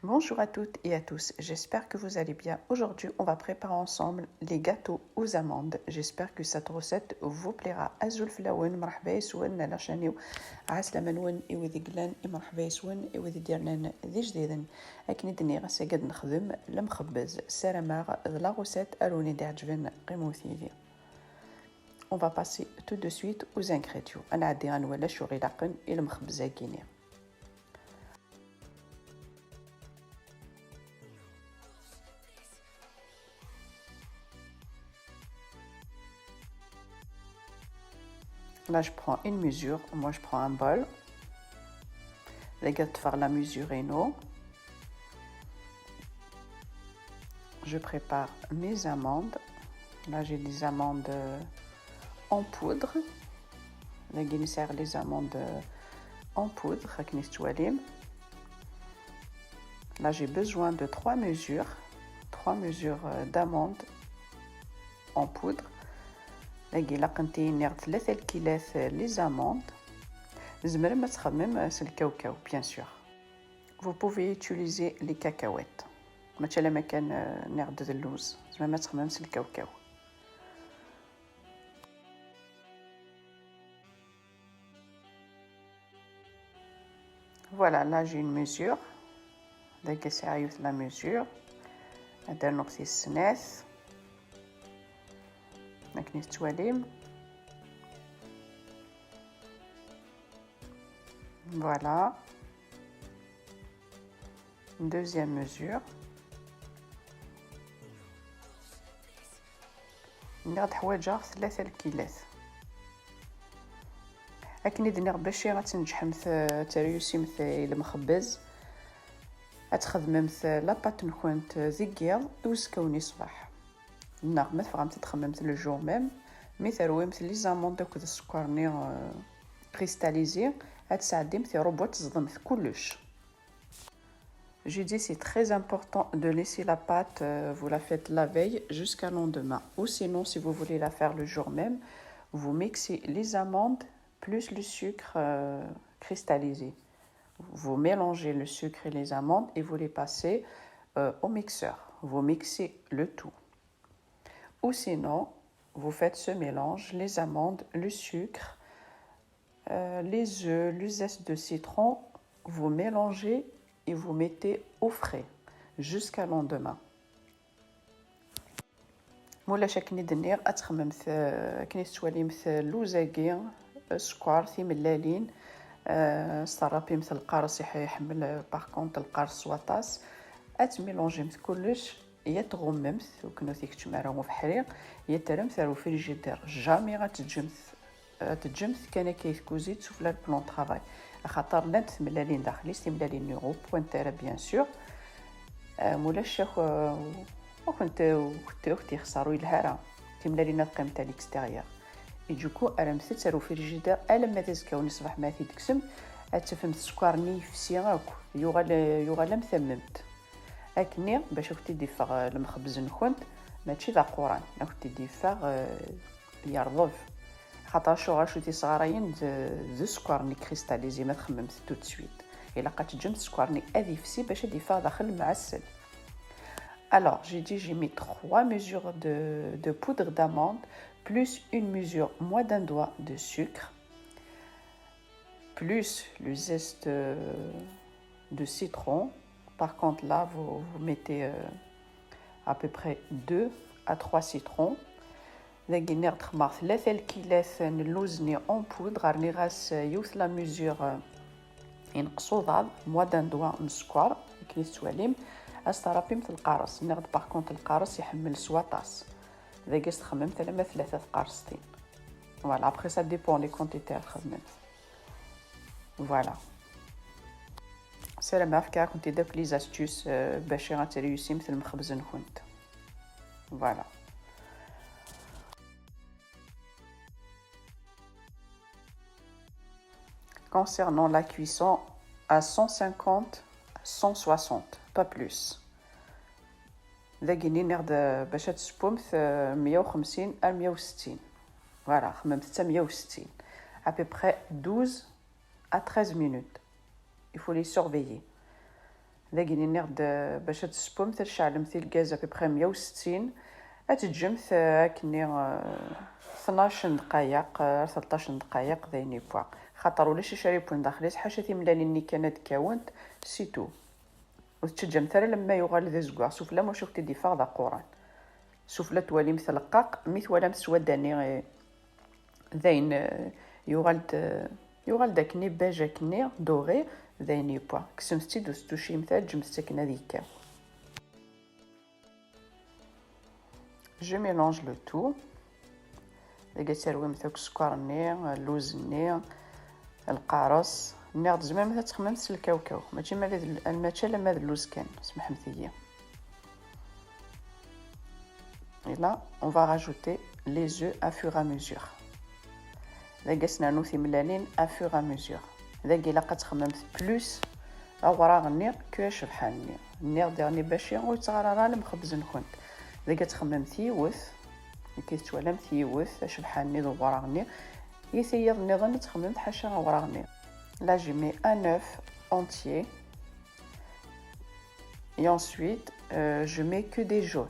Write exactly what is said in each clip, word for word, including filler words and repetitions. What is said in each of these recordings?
Bonjour à toutes et à tous, j'espère que vous allez bien. Aujourd'hui, on va préparer ensemble les gâteaux aux amandes. J'espère que cette recette vous plaira. Azul fell-awen, mṛeḥba yes-wen, ala caniw. Ɛeslama-nwen i wid i yellan, i mṛeḥba yes-wen, i wid i d-yernan d ijdiden. Akken i d-nniɣ, ass-agi ad nexdem lemxebbez. Ssarameɣ d la recette ara wen-d-iɛeǧben, qqimet yid-i. On va passer tout de suite aux ingrédients. Ad nɛeddi ad nwali acu ɣ-ilaqen i lemxebbez-agi-nni. Là, je prends une mesure. Moi, je prends un bol. Regarde faire la mesure et non. Je prépare mes amandes. Là, j'ai des amandes, euh, en poudre. Là, je sers les amandes, euh, en poudre. Là, j'ai besoin de trois mesures. Trois mesures, euh, d'amandes en poudre. Là, je vais les amandes. Vous pouvez utiliser les cacahuètes. Mačči alamma kan, euh, nniɣ-d d luz. Tzemrem ad txemmem s lkawkaw. Voilà, là j'ai une mesure. Dagi sɛiɣ yiwet la mesure. Ad rnuɣ tis snat. Akken i tettwalim. Voilà. Deuxième mesure. Nniɣ-d ḥwaǧeɣ tlata lkilat. Akken i d-nniɣ, bac ad tneǧḥemt, ad teryusimt i lemxebbez, ad txedmemt la pâte-nkent deg yiḍ i uzekka-nni ṣṣbeḥ. Neɣ ma tebɣamt ad txemmemt le jour même, mi terwimt les amandes akked sskeṛ-nni, euh, cristallisé, ad tesɛeddimt i ṛṛubba, ad teẓḍemt kullec. J'ai dit, c'est très important de laisser la pâte, euh, vous la faites la veille jusqu'à lendemain. Ou sinon, si vous voulez la faire le jour même, vous mixez les amandes plus le sucre, euh, cristallisé. Vous mélangez le sucre et les amandes et vous les passez, euh, au mixeur. Vous mixez le tout. Ou sinon, vous faites ce mélange, les amandes, le sucre, euh, les œufs, le zeste de citron, vous mélangez et vous mettez au frais jusqu'à lendemain. Ma ulac, akken i d-nniɣ, ad txemmemt, euh, akken i tettwalimt, euh, luz-agi, euh, sskeṛ, timellalin, euh, s terrapimt lqaṛes, iḥ-, iḥemmel, euh, par contre lqaṛes s waṭas. Ad tmilunjimt kullec, ya tɣummemt, ur ken-, ur t-ikeččem ara ubeḥri, ya terremt ar ufrijider. Jamais ad teǧǧemt, ad teǧǧemt kan akka i tkuzit sufella le plan de travail. Axaṭer llant tmellalin daxel-is, timellalin-nni ur wwant ara, bien sûr. Euh, ma ulac, ak-, ur kent-, ur kent-, ur kent-ixṣer, ur yelha ara. Timellalin ad qqiment à l'extérieur. Et du coup, rremt-tt ar ufrijider alamma d azekka-nni ṣṣbeḥ ma ad t-id-tekksemt, ad tafemt sskeṛ-nni yefsi akk, yuɣal, yuɣal am tammemt. Akkenni, bac ad kent-id-iffeɣ, euh, lemxebbez-nkent, mačči d aquran, ad kent-id-iffeɣ, euh, yerḍeb. Xaṭer acuɣer acu tisɣarayen d, d sskeṛ-nni cristallisé, ma txemmemt tout de suite. Ilaq ad teǧǧemt sskeṛ-nni ad yefsi bac ad d-iffeɣ daxel mɛessel. Alors, j'ai dit, j'ai mis trois mesures de, de poudre d'amande, plus une mesure moins d'un doigt de sucre, plus le zeste, euh, de citron. Par contre, là, vous, vous mettez, euh, à peu près deux à trois citrons. Dagi nniɣ-d xemmeɣ tlata lkilat n luz-nni en poudre, rniɣ-as yiwet la mesure, euh, inqes uḍad, moins d'un doigt n sskeṛ, akken i tettwalim, ad s-terrapimt lqaṛes. Nniɣ-d par contre lqaṛes iḥemmel s waṭas. Dagi ad s-txemmemt alamma tlata tqaṛestin. Voilà, après ça dépend les quantités ara txedmemt. Voilà. Ssarameɣ fkiɣ-akent-id akk les astuces, euh, bac ad teryusimt lemxebbez-nkent. Voilà. Concernant la cuisson, à cent cinquante, cent soixante, pas plus. Dagi nniɣ-d, euh, bac ad tessewwemt, euh, meyya u xemsin ar meyya u settin. Voilà, xemmemt-tt a meyya u settin. À peu près douze à treize minutes. Il faut les surveiller. Dagi nniɣ-d, eh, bac ad tessewwemt, ad tceɛlemt i lgaz à peu près meyya u settin, ad teǧǧemt, eh, akkenni, eh, tnac n ddqayeq, eh, ar tleṭṭac n ddqayeq, d ayen yewwa. Xaṭer ulac acu ara yewwen daxel-is, ḥaca timellalin-nni kan ad d-kkawent, c'est tout. Ur tettaǧǧamt ara lemma yuɣal d azeggaɣ sufella, maca ur t-id-yeffeɣ d aquran. Sufella twalimt leqqaq, mi twalamt swadda-nni, eh, d ayen, eh, yuɣal-d, eh, yuɣal-d akkenni beige akkenni, doré, d ayen yewwa. Kksemt-tt-id, ur tettucimt ara, ǧǧemt-tt akken ad yekkaw. Je mélange le tout. Dagi ad terwimt akk sskeṛ-nni, lluz-nni, lqaṛes. Nniɣ-d tzemremt ad txemmemt s lkawkaw, mačči ma d, mačči alamma d lluz kan, semmḥemt-iyi. Et là, on va rajouter les œufs à fur et à mesure. Dagi ad s-nernu timellalin à fur et à mesure. Dagi ilaq ad txemmemt plus awraɣ-nni que acebḥan-nni. Nniɣ-d daɣen bac ur yettɣar ara lemxebz-nkent. Dagi ad txemmemt yiwet, nekki tettwalamt yiwet, acebḥan-nni d awraɣ-nni. I tiyiḍ nniḍen ad txemmemt ḥaca awraɣ-nni. Là, je mets un œuf entier. Et ensuite, euh, je mets que des jaunes.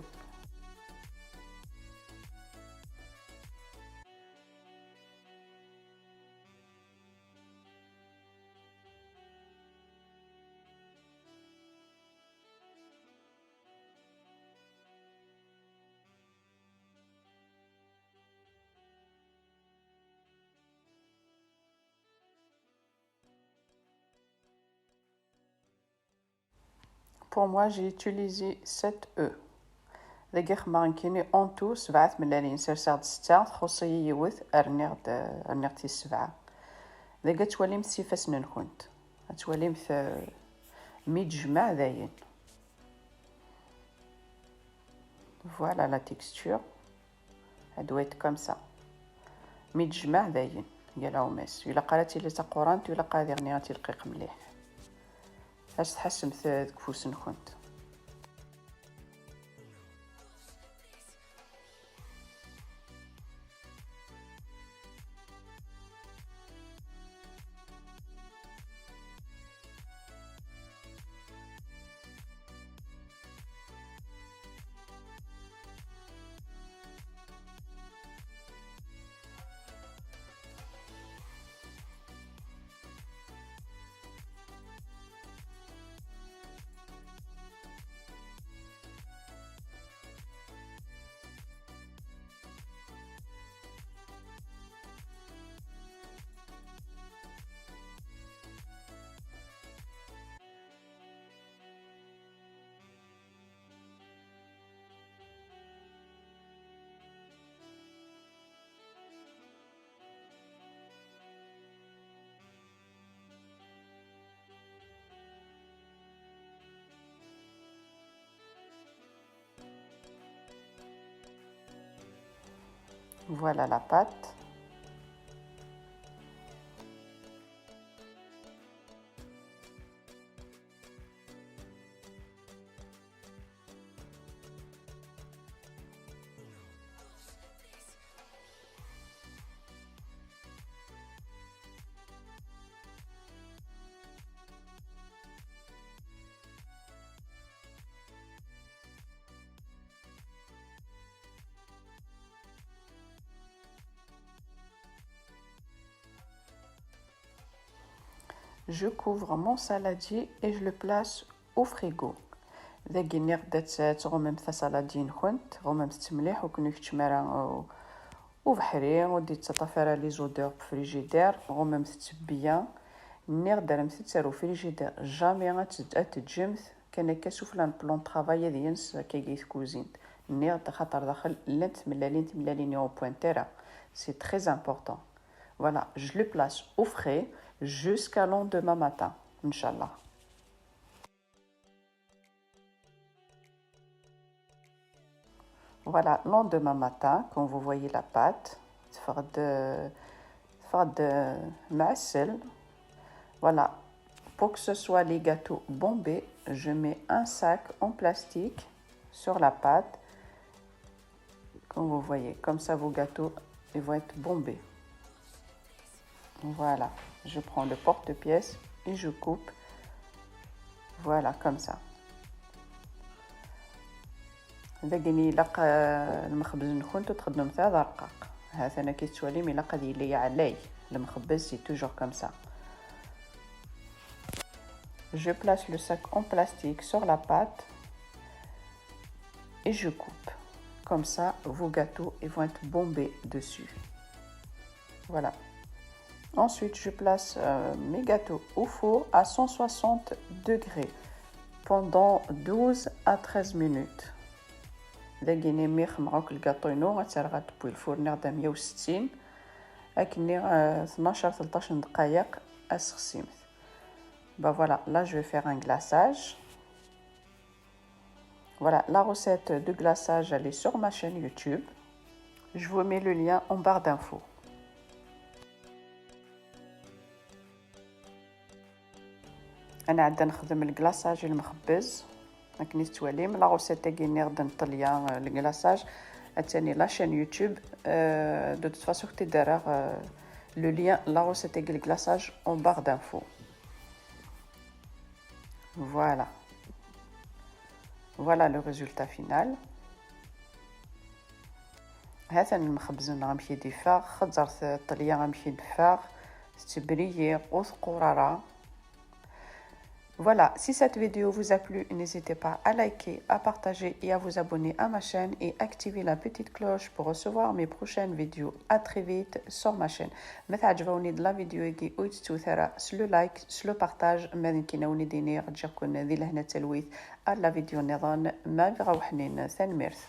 Pour moi, j'ai utilisé sept œufs. Dagi xemmeɣ nekkini en tout sebɛa tmellalin, serseɣ-d setta, txuṣṣ-iyi yiwet, rniɣ-d, rniɣ-tt i sebɛa. Dagi ad twalimt s ifassen-nkent. Ad twalimt, euh, mi d-jmeɛ dayen. Voilà la texture. Elle doit être comme ça. Mi d-jmeɛ dayen, yal aɣumas. Ilaq ara tili taqurant, ilaq ara diɣen ad tilqiq mliḥ. Ad s-tḥassemt deg ufus-nkent. Voilà la pâte. Je couvre mon saladier et je le place au frigo. Dagi nniɣ-d ad tɣummemt asaladi-nkent, ɣummemt-tt mliḥ, ur ken-ikeččem ara u-, ubeḥri, ur d-yettaṭṭaf ara les odeurs n frigidaire, ɣummemt-tt bien. Nniɣ-d rremt-tt ar ufrigidaire, jamais ad t-, ad teǧǧemt kan akka sufella n plan de travail ad yens akkagi i tkuzint. Nniɣ-d axaṭer daxel llant tmellalin, timellalin-nni ur wwant ara. C'est très important. Voilà, je le place au frais jusqu'à lendemain matin, Inch'Allah. Voilà, lendemain matin, comme vous voyez la pâte, teffeɣ-d, teffeɣ-d mɛessel. Voilà, pour que ce soit les gâteaux bombés, je mets un sac en plastique sur la pâte. Comme vous voyez, comme ça vos gâteaux, ils vont être bombés. Voilà, je prends le porte-pièce et je coupe Voilà, comme ça. Dagini ilaq, euh, lmexbez-nkent ur txeddmemt ara d arqaq. Ha-t-an akka tettwalim, ilaq ad yili yeɛlay. Lmexbez, c'est toujours comme ça. Je place le sac en plastique sur la pâte et je coupe. Comme ça, vos gâteaux, ils vont être bombés dessus. Voilà. Ensuite, je place, euh, mes gâteaux au four à cent soixante degrés pendant douze à treize minutes. Dagini mi xemmeɣ akk lgaṭu-inu, ad tt-rreɣ ad tewwi lfur-nni ɣer meyya u settin, akken euh, tnac ar tleṭṭac n ddqayeq ad sexsimt. Bah voilà, là je vais faire un glaçage. Voilà, la recette de glaçage, elle est sur ma chaîne YouTube. Je vous mets le lien en barre d'infos. Ad nɛeddi ad nexdem le glaçage i lmexbez. Akken i tettwalim, la recette-agi nniɣ-d n ṭṭelya, euh, le glaçage. Attani la chaîne YouTube. Euh, de toute façon, ad t-id-rreɣ, euh, le lien, la recette-agi le glaçage en barre d'infos. Voilà. Voilà le résultat final. Ha-t-an lmexbez-nneɣ amek i d-iffeɣ, xezzret ṭṭelya amek i d-iffeɣ, tettebri-yi ur teqqur ara. Voilà, si cette vidéo vous a plu, n'hésitez pas à liker, à partager et à vous abonner à ma chaîne et activer la petite cloche pour recevoir mes prochaines vidéos. À très vite sur ma chaîne. Ma teɛǧeb-awen-id la vidéo-agi, ur tettut ara s le like, s le partage, ma d nekkini ad wen-id-iniɣ ǧǧiɣ-ken di lehna d talwit. Ar la vidéo nniḍen, ma bɣa weḥnin, tanemmirt.